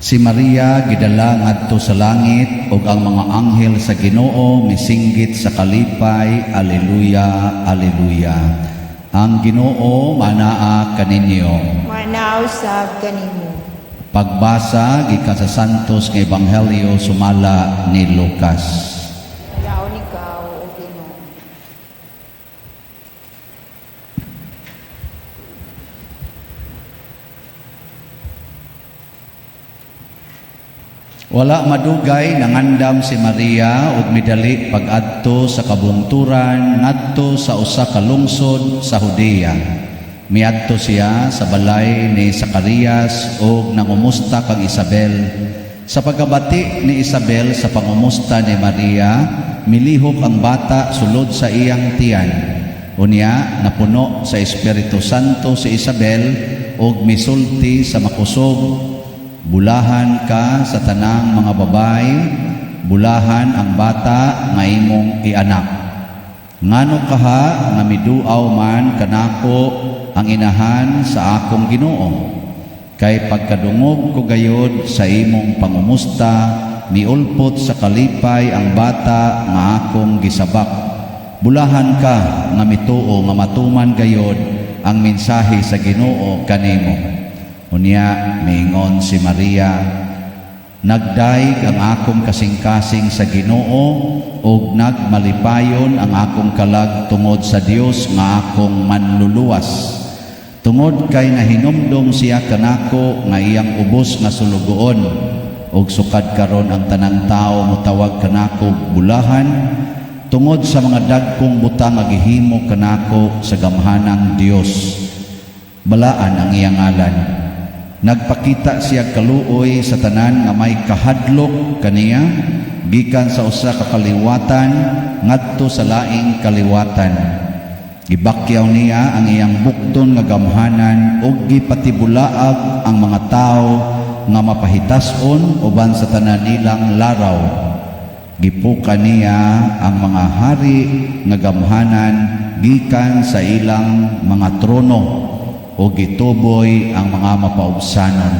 Si Maria gidala ngadto sa langit ug ang mga anghel sa Ginoo misinggit sa kalipay, Aleluya, Aleluya. Ang Ginoo manaa kaninyo. Manaw sab kanimo. Pagbasa gikan sa Santos nga Ebanghelyo sumala ni Lucas. Daon ikaw, O Ginoo. Wala madugay nangandam si Maria ug midali pag-adto sa kabungturan ngadto sa usa ka lungsod sa Judea. Miadto siya sa balay ni Zacarias ug nangumusta kang Isabel. Sa pagkabati ni Isabel sa pangumusta ni Maria, milihok ang bata sulod sa iyang tiyan. Unya napuno sa Espiritu Santo si Isabel ug misulti sa makusog, "Bulahan ka sa tanang mga babae, bulahan ang bata nga imong ianak. Ngano kaha nga miduaw man kanako ang inahan sa akong Ginoo? Kay pagkadungog ko gayod sa imong pangumusta, miulpot sa kalipay ang bata nga akong gisabak. Bulahan ka nga mituo nga matuman gayod ang mensahe sa Ginoo kanimo." Unya miingon si Maria, "Nagdayeg ang akong kasing-kasing sa Ginoo ug nagmalipayon ang akong kalag tungod sa Dios nga akong manluluwas. Tungod kay nahinumdom siya kanako nga iyang ubos nga sulugoon, ug sukad karon ang tanang tawo motawag kanako bulahan, tungod sa mga dagkong butang nga gihimo kanako sa gamhanang Dios. Balaan ang iyang ngalan. Nagpakita siya kaluoy sa tanan nga may kahadlok kaniya, gikan sa usa ka kaliwatan ngadto sa laing kaliwatan. Gibakyaw niya ang iyang bukton nga gamhanan ug gipatibulaag ang mga tawo nga mapahitas-on uban sa tanan nilang laraw. Gipuka niya ang mga hari nga gamhanan gikan sa ilang mga trono o gituboy ang mga mapaubsanon.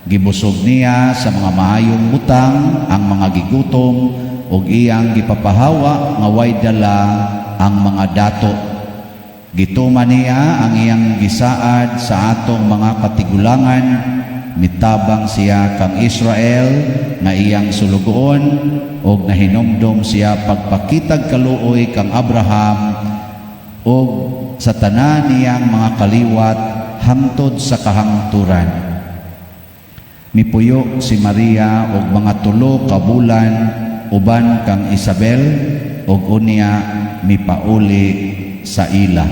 Gibusog niya sa mga maayong butang ang mga gigutom ug iyang gipapahawa nga way dala ang mga dato. Gituman niya ang iyang gisaad sa atong mga katigulangan, mitabang siya kang Israel nga iyang sulugoon ug nahinumdom siya pagpakitag kaluoy kang Abraham ug sa tanan niyang mga kaliwat hangtod sa kahangturan." Mipuyo si Maria og mga 3 ka bulan uban kang Isabel ug unya mipauli sa ila.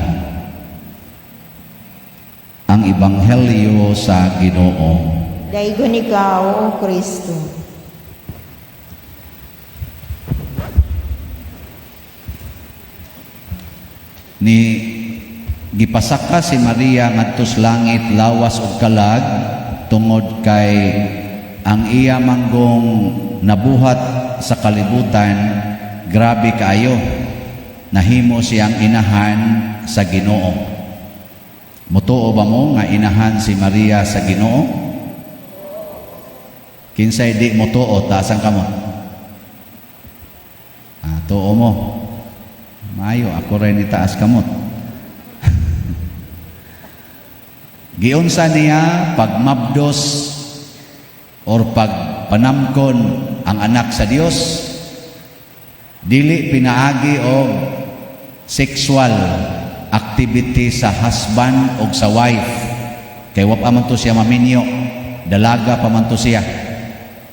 Ang Ebanghelyo sa Ginoo. Daygon ikaw, O Kristo. Ni gipasaka si Maria ngadto sa langit lawas ug kalag tungod kay ang iya manggong nabuhat sa kalibutan grabe kaayo, nahimo siyang inahan sa Ginoo. Mutuo ba mo nga inahan si Maria sa Ginoo? Kinsay di mutuo, taas ang kamot. Tuo mo. Maayo, ako rin itaas kamot. Giunsa niya pagmabdos or pagpanamkon ang anak sa Dios, dili pinaagi og sexual activity sa husband o sa wife. Kay wa pa man to siya maminyo, dalaga pa man to siya.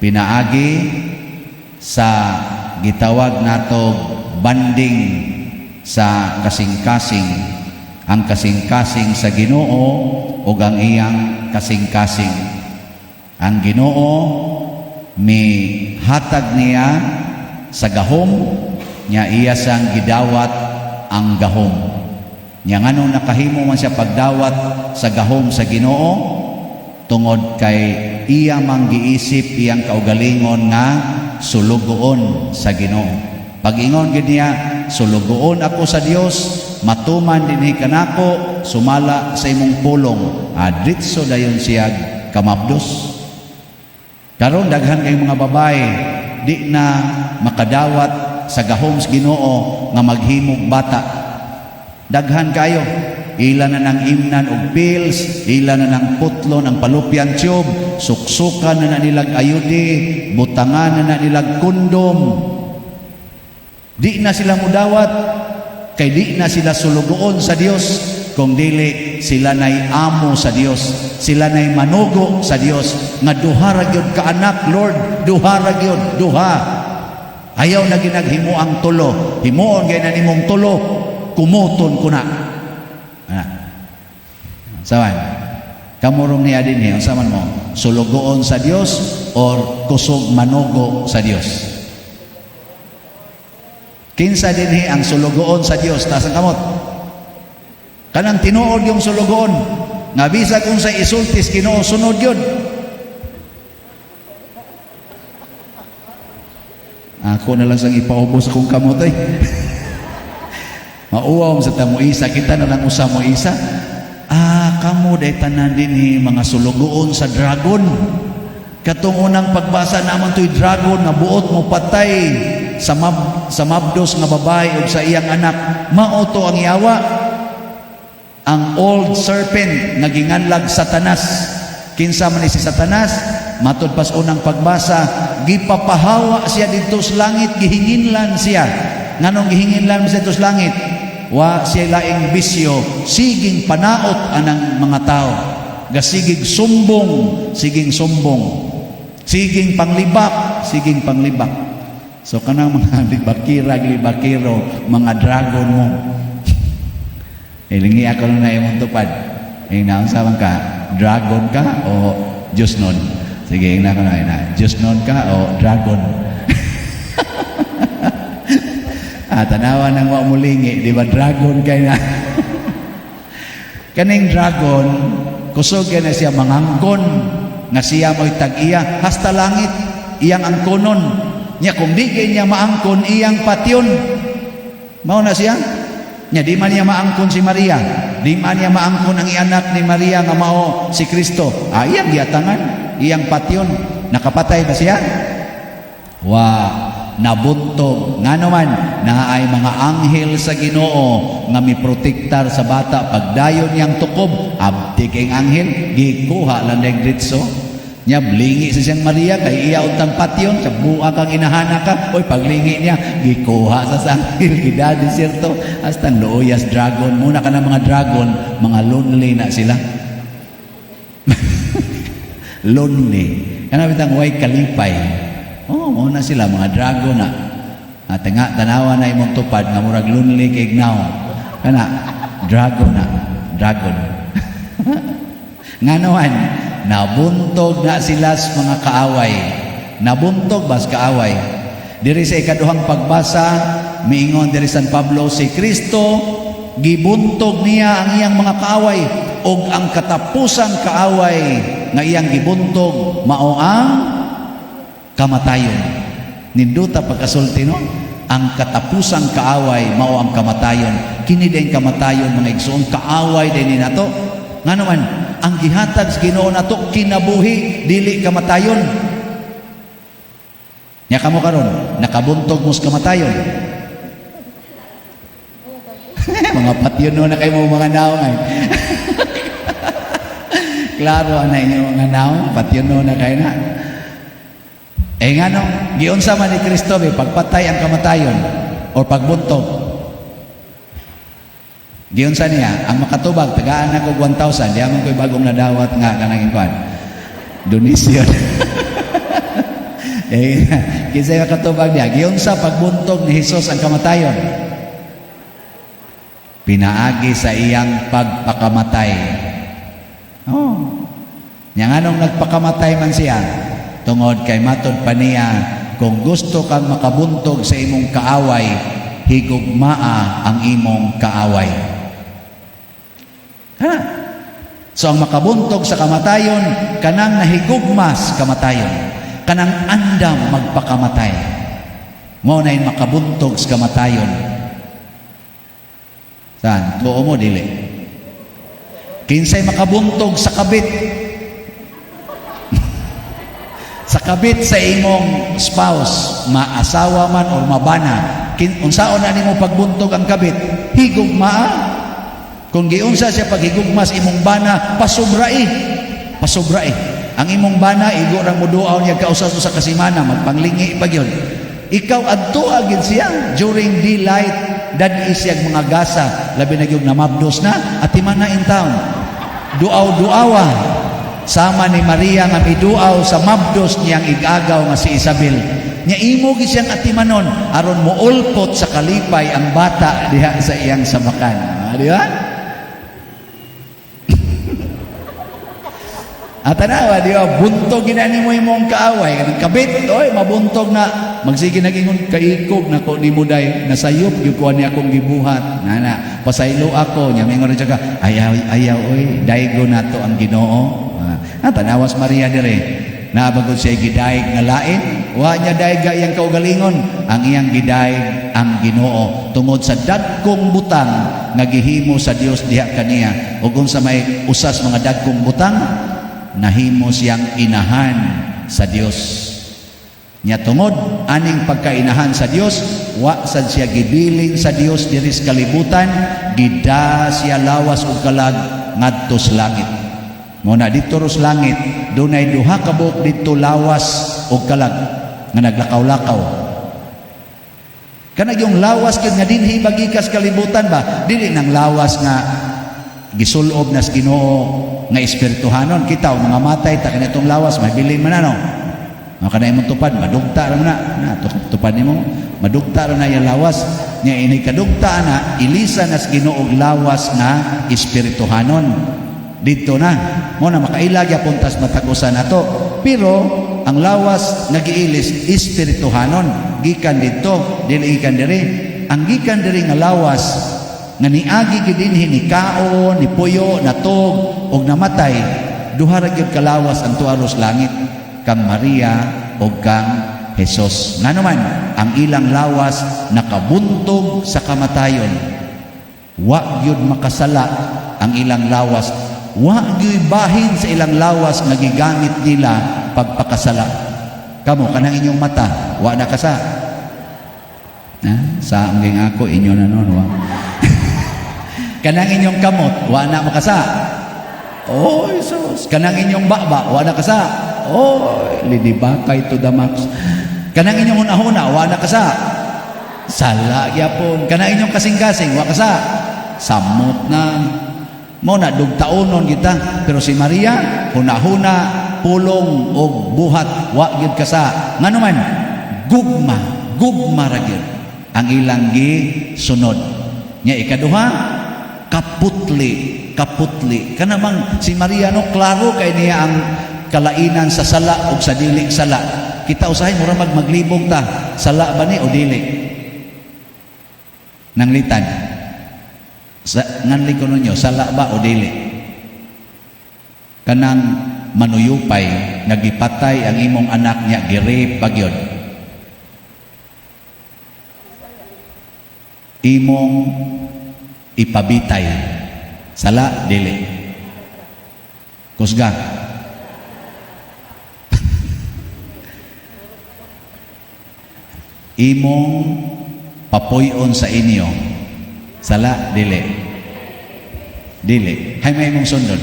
Pinaagi sa gitawag nato banding sa kasing-kasing, ang kasing-kasing sa Ginoo ug ang iyang kasing-kasing. Ang Ginoo mi hatag niya sa gahom niya, iya sang gidawat ang gahom. Nya nganong nakahimo man siya pagdawat sa gahom sa Ginoo? Tungod kay iya mang giisip iyang kaugalingon nga sulugoon sa Ginoo. Pag-ingon gid niya, "Sulugoon ako sa Dios, matuman dinhi kanako sumala sa imong pulong." Adritso dayon siya kamabdos. Karon daghan kay mga babae di na makadawat sa gahom sa Ginoo nga maghimog bata. Daghan kayo. Ila na nang imnan og pills, ila na nang putlon ang fallopian tube, suksukan na na nilag IUD, butangan na na nilag kondom. Di na sila mudawat kay di na sila sulugoon sa Dios, kung dili sila nay amo sa Dios, sila nay manugo sa Dios nga duha ra gyud ka anak, Lord, duha ra gyud, duha. Ayaw na ginaghimo ang tulo, himuon gay na nimong tulo, kumuton ko na. Ana. Sawan. Kamurong niya din eh, unsa man mo? Sulugoon sa Dios or kusog manugo sa Dios? Kinsa dinhi ang sulugoon sa Dios? Taas ang kamot. Kanang tinuod yung sulugoon nga bisag unsay isultis Ginoo, sunod yun. Ako na lang sang ipaubos akong kamot ay. Mauwaw sa tamo isa, kita na lang usa mo isa. Ah, kamo day tanan dinhi mga sulugoon sa dragon. Katong unang pagbasa naman to'y dragon nga buot mo patay sa mabdos nga babae ug sa iyang anak. Mao to ang yawa. Ang old serpent nga ginganlag Satanas. Kinsa man ni si Satanas? Matod pas unang pagbasa, gipapahawa siya didto sa langit, gihinginlan siya. Nganong gihinginlan siya didto sa langit? Wa siya laing bisyo, siging panaot anang mga tao. Gasigig sumbong, siging sumbong. Siging panglibak, siging panglibak. So kanang mga libakira, libakiro, mga dragon mo. Ilingi ako na imong tupad. Ing naunsa man ka, dragon ka o Diyos nun? Sige, ingna ko na, ina. Diyos nun ka o dragon? Ah, tanawa nang wa mulingi, di ba dragon kay na? Kaning dragon, kusog na siya mangangkon nga siya mo'y tag-iya hasta langit iyang angkonon. Nya kung di kay niya maangkon, iyang patyon. Mao na siya. Nya di man niya maangkon si Maria, di man niya maangkon ang ianak ni Maria nga mao si Kristo. Ah, iyang giatangan, iyang patyon. Nakapatay ba siya? Wa, nabuntog. Ngano man, naay mga anghel sa Ginoo nga miprotektar sa bata pagdayon niyang tukob, abti kay anghel, gikuha lang dayong diretso. Nya blingi sa siyang Maria kay iya untang patyon sa buha kang inahana ka. Oy, paglingi niya gikuha sa anghel gida disyerto hasta luoyas dragon muna ka ng mga dragon, mga lonely na sila. Lonely. Kana bitang way kalipay. Oh, mao na sila mga dragon na. At nga tanawa na imong tupad nga murag lonely kay ignaw. Kana dragon na, dragon. Nganoan, nabuntog na sila sa mga kaaway. Nabuntog bas kaaway. Diri sa ikaduhang pagbasa, miingon diri San Pablo, si Kristo gibuntog niya ang iyang mga kaaway ug ang katapusang kaaway nga iyang gibuntog mao ang kamatayon. Ninduta pagkasulti, no? Ang katapusang kaaway mao ang kamatayon. Kini din kamatayon, mga igsoon, kaaway din ni nato. Ngano man, ang gihatag sa Ginoo nato kinabuhi, dili kamatayon. Nya kamo karon, nakabuntog mo sa kamatayon. Mga patyon no na kayo mo mga naong ay. Klaro ana inyo mga naong, patyon no na kayo na. Eh ngano, giunsa man ni Kristo be pagpatay ang kamatayon or pagbuntog. Giunsa niya, ang makatubag, tagaan ako 1,000, di man ko'y bagong nadawat nga kanang ikuan. Donation. Eh, kinsay makatubag niya, giunsa pagbuntog ni Hesus ang kamatayon? Pinaagi sa iyang pagpakamatay. Oh. Nya nganong nagpakamatay man siya? Tungod kay matod pa niya, kung gusto kang makabuntog sa imong kaaway, higugmaa ang imong kaaway. Ha? So ang makabuntog sa kamatayon, kanang nahigugmas kamatayon, kanang andam magpakamatay. Mao na makabuntog sa kamatayon. Saan? Tuo mo dili. Kinsay makabuntog sa kabit? Sa Sa kabit sa imong spouse, maasawa man or mabana, unsaon na nimo pagbuntog ang kabit? Higugmaa. Kung giunsa siya paghigugma sa imong bana, pasubrai. Pasubrai. Ang imong bana, igo ra mo duaw niya kausa sa kasimana, magpanglingi pa gyud. Ikaw adto agid siya during daylight, dad-i siya mga gasa, labi na gyud namabdos na, atiman na in town. Duaw-duawa. Sama ni Maria nga miduaw sa mabdos niyang igagaw nga si Isabel. Nya imo gid siyang atimanon aron moulpot sa kalipay ang bata diha sa iyang samakan. Ah, di ba? At tanawa, di ba? Buntog gina nimo imong kaaway. Kanang kabit, oy, mabuntog na. Magsige nagingon kaikog na ko nimo day. Nasayop, gyud ko ani akong gibuhat. Nana, pasaylo ako. Nya mingon ra ka, ayaw, ayaw, oy, daigo nato ang Ginoo. Ah, tanawas Maria dire. Nabagod siya gidaig nga lain. Wa niya daig iyang kaugalingon. Ang iyang gidaig ang Ginoo tungod sa dagkong butang nga gihimo sa Dios diha kaniya. Ug unsa may usas mga dagkong butang, nahimo siyang inahan sa Dios. Nya tungod aning pagkainahan sa Dios, wa sad siya gibilin sa Dios diri sa kalibutan, gida siya lawas ug kalag ngadto sa langit. Mo na didto ros langit, dunay duha ka buok didto lawas ug kalag nga naglakaw-lakaw. Kanang yung lawas gyud nga dinhi magikas kalibutan ba, dili nang lawas nga gisulob nas Ginoo nga espirituhanon. Kita mga matay ta kanitong lawas mabilin man ano. Maka na imong tupad madugta ra man na, na tupad nimo madugta ra na iyang lawas nya ini kadugta na ilisa nas Ginoo og lawas nga espirituhanon didto na mo na makaila gyapon tas matag-usa nato, pero ang lawas nga giilis espirituhanon gikan didto, dili gikan diri. Ang gikan diri nga lawas nga niagi gid dinhi, ni kaon, ni puyo, natog og namatay, duha ra gyud kalawas ang tuaros langit, kang Maria og kang Jesus. Ngano man ang ilang lawas nakabuntog sa kamatayon, wa gyud makasala ang ilang lawas, wa gyud bahin sa ilang lawas nga gigamit nila pagpakasala. Kamo, kanang inyong mata, wa na kasa na sa ang ako inyo na noon, wa. Kanang inyong kamot, wa na makasa. Oy, sus. Kanang inyong baba, wa na kasa. Oy, lidibakay to the max. Kanang inyong hunahuna, wa na kasa. Sala gyapon. Kanang inyong kasing-kasing, wa kasa. Samot na. Mo na dugtaonon kita, pero si Maria hunahuna, pulong og buhat wa gyud kasa. Ngano man gugma, gugma ra gyud ang ilang gisunod. Nya ikaduha, kaputli, kaputli. Kanamang si Maria no, klaro kay niya ang kalainan sa sala ug sa dili sala. Kita usahay mura mag maglibog ta, sala ba ni o dili? Nanglitan. Sa nganli ko ninyo, sala ba o dili? Kanang manuyupay nagipatay ang imong anak niya, gi-rape pa gyud. Imong ipabitay. Sala, dili? Kusga. Imong papuy-on sa inyo. Sala, dili? Dili. Hay may imong sundon.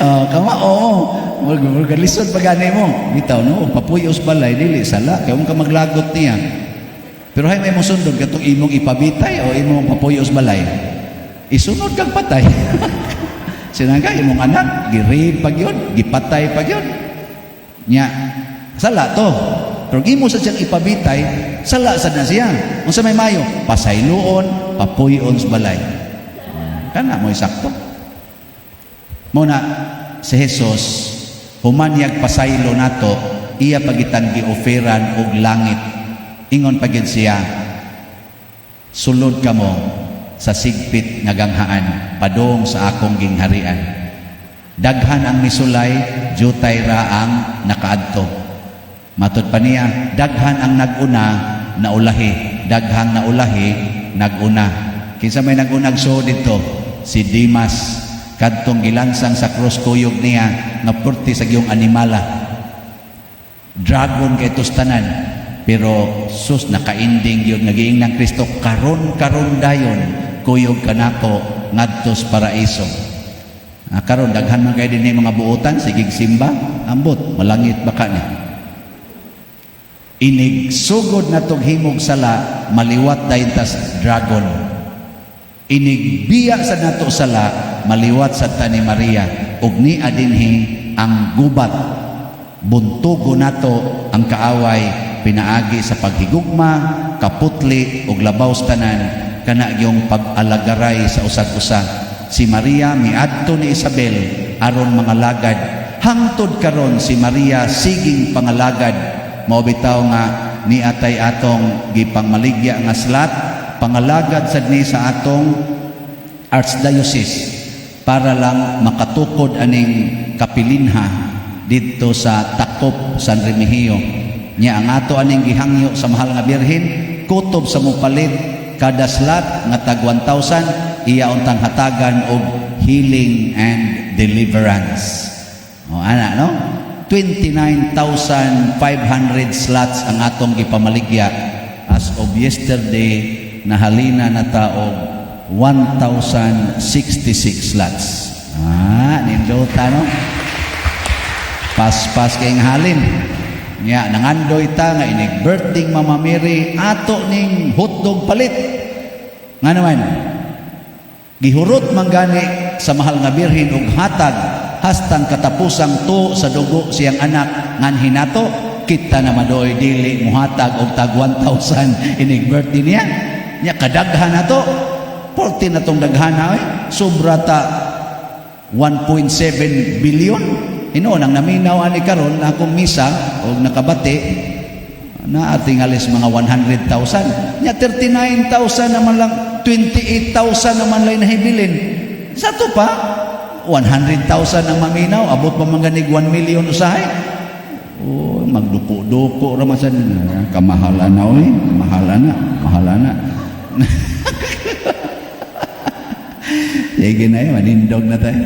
Oh, kama oo. Maglisod pa gani mo. Bitaw no, papuy-os balay dili sala kay ka maglagot niya. Pero hay may imong sundon katong imong ipabitay o imong papuyos balay. Isunod kang patay. Sinangka imong anak gi-rape pa gyud, gipatay pa gyud. Nya sala to. Pero imo sa siyang ipabitay, sala sad na siya. Unsa may mayo? Pasayloon, papuy-on sa balay. Kana mo'y sakto. Mo na si Jesus human niyag pasaylo nato, iya pagitang gi-offeran og langit. Ingon pa gyud siya, sulod kamo sa sigpit nga ganghaan padung sa akong gingharian. Daghan ang misulay, jutay ra ang nakaadto. Matud pa niya, daghan ang naguna, naulahi. Daghang naulahi, naguna. Kinsa may nagunag so dito? Si Dimas. Kadtong gilansang sa krus, kuyog niya nga purti sa giyong animala. Dragon kay tanan. Pero sus, nakainding yun nga giingnan Kristo, "Karon karon dayon kuyog kanako ngadto sa paraiso." Ah, karon daghan man kay dinhi mga buotan, sige simba, ambot malangit baka ni. Inig sugod na tog himog sala, maliwat dayon tas dragon. Inig biya sa nato sala, maliwat sa ta ni Maria ug ni adinhi ang gubat. Buntugo nato ang kaaway pinaagi sa paghigugma, kaputli ug labaw sa tanan kana yung pag-alagaray sa usag-usa. Si Maria miadto ni Isabel aron mangalagad. Hangtod karon si Maria siging pangalagad. Mao bitaw nga niatay atong gipangmaligya nga slot, pangalagad sad ni sa atong archdiocese para lang makatukod aning kapilinha didto sa Takop, San Remigio. Nya ang ato aning gihangyo sa Mahal nga Birhen, kutob sa mopalit kada slot nga tag 1,000, iya untang hatagan og healing and deliverance. O ana, no, 29,500 slots ang atong gipamaligya. As of yesterday, nahalina na ta og 1,066 slots. Ah, nindota, no? Paspas kay halin. Nya nangandoy ta nga inig birthday Mama Mary, ato ning hotdog palit. Nga naman, gihurot man gani sa Mahal nga Birhen og hatag hastang katapusang to sa dugo siyang anak nganhi nato. Kita na madoy dili muhatag og tag 1,000 inig birthday niya? Nya kadaghan na to, 40 na tong daghana oy, sobra ta 1.7 billion. Hinuon ang naminaw ani karon akong misa og nakabati na ating alis mga 100,000. Nya 39,000 naman lang, 28,000 naman lang nahibilin. Sa to pa 100,000 ang maminaw, abot pa man ganig 1 million usahay. Oh, magduko-duko ra man sa kamahalan na oy, mahala na, mahala na. Sige na yun, manindog na tayo.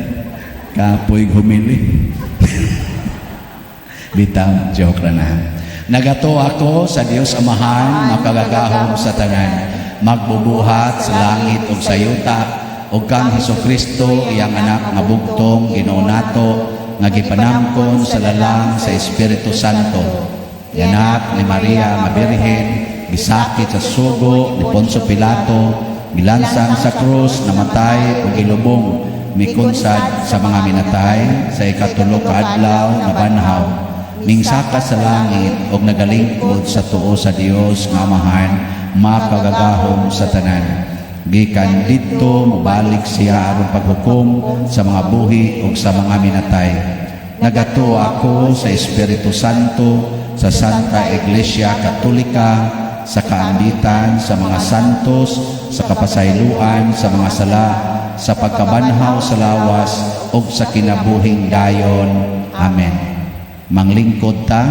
Kapoy humili. Bitaw, joke ra na. Nagato ako sa Dios Amahan, makagagahom sa tanan, magbubuhat sa langit ug sa yuta, ug kang Hesus Kristo, iyang anak nga bugtong, Ginoo nato, nga gipanangkon sa lalang sa Espiritu Santo. Anak ni Maria nga Birhen, gisakit sa sugo ni Poncio Pilato, gilansang sa krus, namatay ug gilubong, mikunsad sa mga minatay, sa ikatulo ka adlaw nabanhaw, mingsaka sa langit ug nagalingkod sa tuo sa Dios nga Amahan, makagagahom sa tanan. Gikan didto mobalik siya aron paghukom sa mga buhi ug sa mga minatay. Nagatuo ako sa Espiritu Santo, sa Santa Iglesia Katolika, sa kaambitan sa mga santos, sa kapasayloan sa mga sala, sa pagkabanhaw sa lawas ug sa kinabuhing dayon. Amen. Manglingkod ta.